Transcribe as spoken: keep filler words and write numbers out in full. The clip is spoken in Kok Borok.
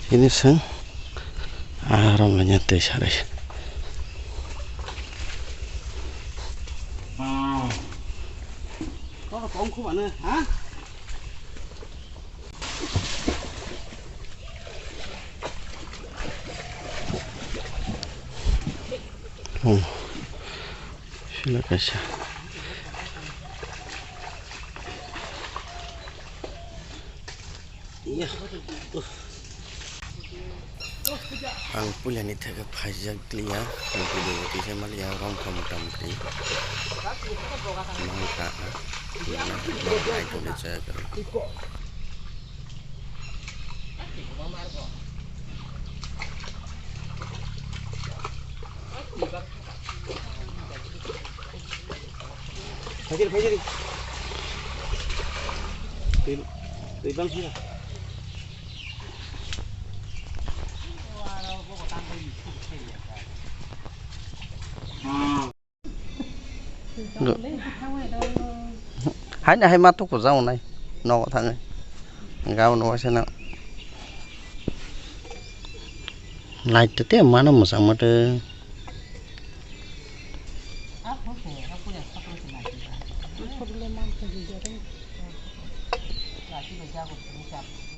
Ini seng arom lanya tei sarai. Oh, sila kaisa. Iya. Ang puilani theke phaijak liya, ang puilani tisa maliya, rong kha mota moti. Mang ta, mang ai tole chaya karo. Phaidi, phaidi. Twi, twi bang sira. Haini hai ma tuku jao nai. Nogo thangwi. Gabo no waisa na. Nai tete mano mwchang mate.